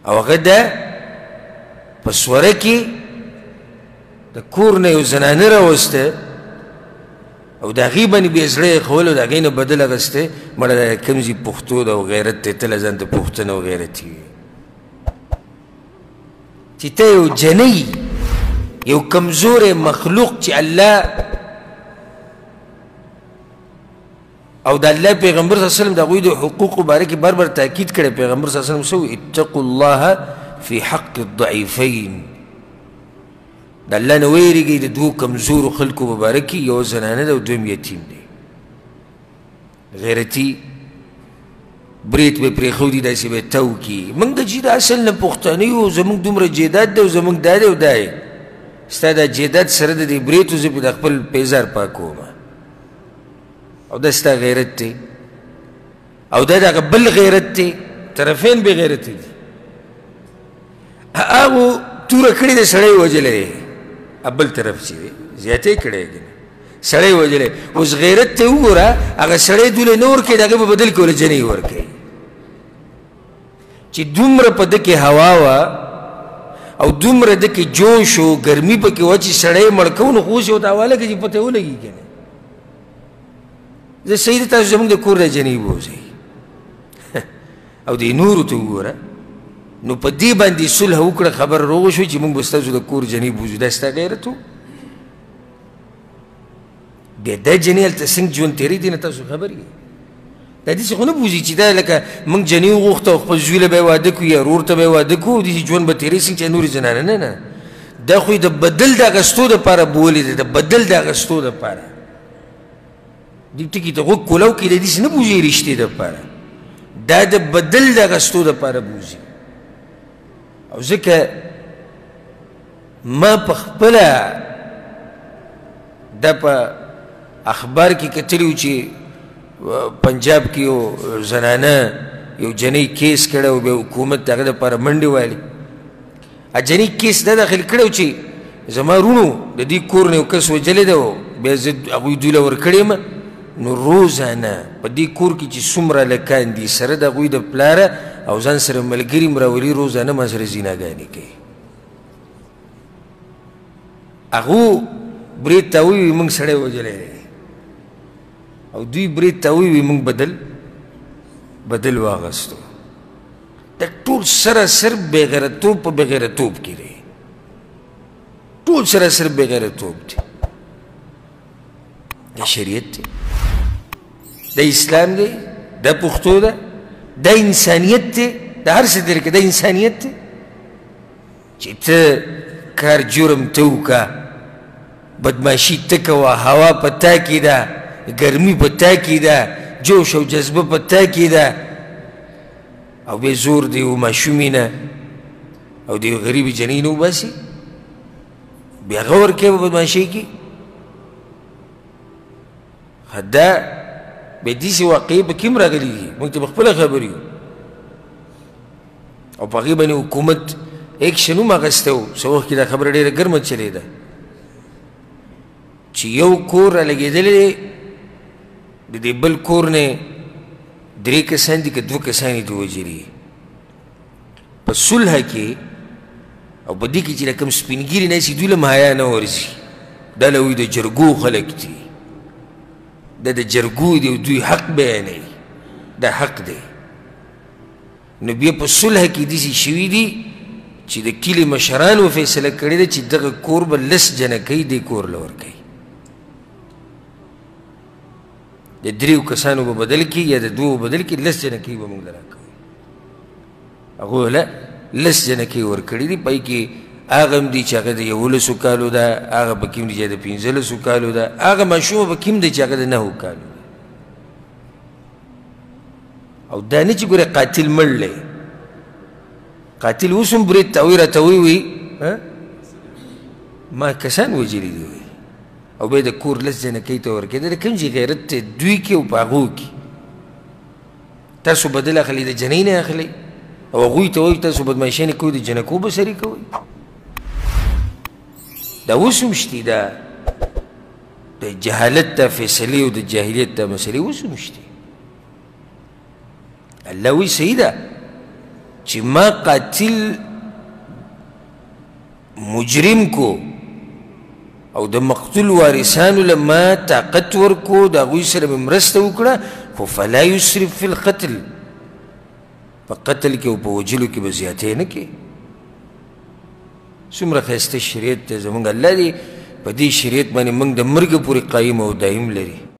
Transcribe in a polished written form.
او هغه ده په سوره کې د کور نه یو زنانه راوسته او د هغې باندې بیا زړه یې ښوول او د هغې نه بدل اخیستی. مړه دا کوم ځای پښتو ده او غیرت دی، ته له ځان ته پښتنه او غیرتي وي چې ته یو جنۍ، یو کمزوری مخلوق چې الله او د الله پیغمبر صلی الله علیه وسلم د هغوی د حقوقو باره کې بار بار تاکید کړی. پیغمبر صلی الله علیه وسلم څه وایي؟ اتقوا الله فی حق الضعیفین. د الله نه ویرېږئ د دوو کمزورو خلکو په باره کې، یو زنانه ده او دویم یتیم دی. غیرتي برېت به پرېښودي، داسې به یې تاو کړي. موږ چې د اصل نه پښتانه یو، زموږ دومره جایداد دی او زموږ دا دی او دا دی، ستا دا جایداد سره د دې برېتو زه پرې د خپل پیزار پاکوم، او دا ستا غیرت دی او دا د هغه بل غیرت دی. طرفین بې غیرتي دي. هغو توره کړې ده، سړی وژلی دی، بل طرف چې دی زیاتې کړی دی، سړی وژلی. اوس غیرت ته وګوره، هغه سړی دوله نه ورکوي، د هغې په بدل کې ورله جنۍ ورکوي. چې دومره په ده کې هوا وه او دومره ده کې جوش و ګرمي پکې وه چې سړی مړ کوو، نو خو اوس یې ورته حواله کړي چې پته یې ولګي که نه. زه صحیح ده، تاسو زموږ د کور د جنۍ بوځئ. او دې نورو ته وګوره. نو په دې باندې صلح وکړه، خبره روغه شوه چې موږ به ستاسو د کور جنۍ بوځو. دا ستا غیرت و؟ بیا دا جنۍ هلته څنګه ژوند تېروي، دې نه تاسو خبر یئ. دا داسې خو نه بوځي چې دا لکه موږ جنۍ وغوښته او خپل زوی له به یې واده کړو یا ورور ته به یې واده کړو، داسې ژوند به تېروي څنګه چې نورې زنانه. نه نه، دا خو یې د بدل د اخیستو دپاره بولې ده، د بدل د اخیستو دپاره. دې ټکي ته غوږ کولاو کې د داسې نه بوځي رشتې دپاره، دا د بدل د اخیستو دپاره بوځي. او ځکه ما په خپله دا په اخبار کې کتلي وو چې پنجاب کې یو زنانه یو جنۍ کیس کړی او بیا حکومت د هغه دپاره منډې والي. جنۍ کیس دا داخل کړی و چې زما وروڼو د دې کور نه یو کس وژلی دی او بیا زه هغوی دوی له ورکړی یم. نو روزانه په دې کور کې چې څومره هلکان دي سره د هغوی د پلاره او ځان سره ملګري هم راولي، روزانه ما سره زیناګانې کوي. هغو برېت ته ووایي موږ سړی وژلی دی، او دوی برېت ته ووایي موږ بدل واغستو. دا ټول سراسر بېغیرتوب په بېغیرتوب کې دی، ټول سراسر بېغیرتوب دی. دا شریعت دی، دا اسلام دی، دا پښتو ده، دا انسانیت دی، دا هر څه دی، دا انسانیت دی چې ته کار جرم ته وکړه، بدماشي ته کوه، هوا په تا کې ده، ګرمي په تا کې ده، جوش او جذبه په تا کې ده، او بیا زور د یو ماشومې نه او د یو غریبې جنۍ نه وباسي، بیا هغه ورکوې په بدماشۍ کې. دا بیا داسې واقعې پکې هم راغلي دي، موږ ته په خپله خبر یو. او په هغې باندې حکومت اکشن هم اخیستی و. څه وخت کې دا خبره ډېره ګرمه چلېده چې یو کور رالګېدلی دی، د دې بل کور نه درې کسان دي که دوه کسان یې دي وژلي. په صلح کې او په دې کې چې کوم سپین ږیري ناست دي، دوی له هم حیا نه ورځي. دا له وایي د جرګو خلک دي، دا د جرګو دی او دوی حق بیانوي، دا حق دی. نو بیا په صلح کې داسې شوي دي چې د کلي مشرانو فیصله کړې ده چې دغه کور به لس جنکۍ دې کور له ورکوي، د دریو کسانو په بدل کې یا د دوو په بدل کې لس جنکۍ به موږ له راکوي. هغو له لس جنکۍ ورکړي دي. په کې هغه هم دي چې هغه د 11 کالو ده، هغه پکې هم دي چې د 15 کالو ده، هغه ماشومه پکې هم دی چې هغه د 9 کالو ده. او دا نه چې ګوره قاتل مړ دی، قاتل اوس هم برېت ته وایي راته وایي ما کسان وژلي دي وایي، او بیا د کور لس جنکۍ ته ورکوي. دا د کوم ځای غیرت دی دوی کې او په هغو کې؟ تاسو بدل اخلئ د جنۍ نه اخلئ، او هغوی ته وایي تاسو بدمعاشي نه کوئ، د جنکو به سري کوئ. دا اوس هم شتي، دا د جهالت دا فیصلې او د جاهلیت دا مسلې اوس هم شتي. الله وایي صحیح ده، چې ما قاتل مجرم کو او د مقتول وارثانو له ما طاقت ورکو، د هغوی سره مې مرسته وکړه، خو فلا یسرف فی القتل، په قتل کې او په وژلو کې به زیاتی نه کوي. څومره ښایسته شریعت دی زموږ. الله دې په دې شریعت باندې موږ د مرګ پورې قایم او دایم لري.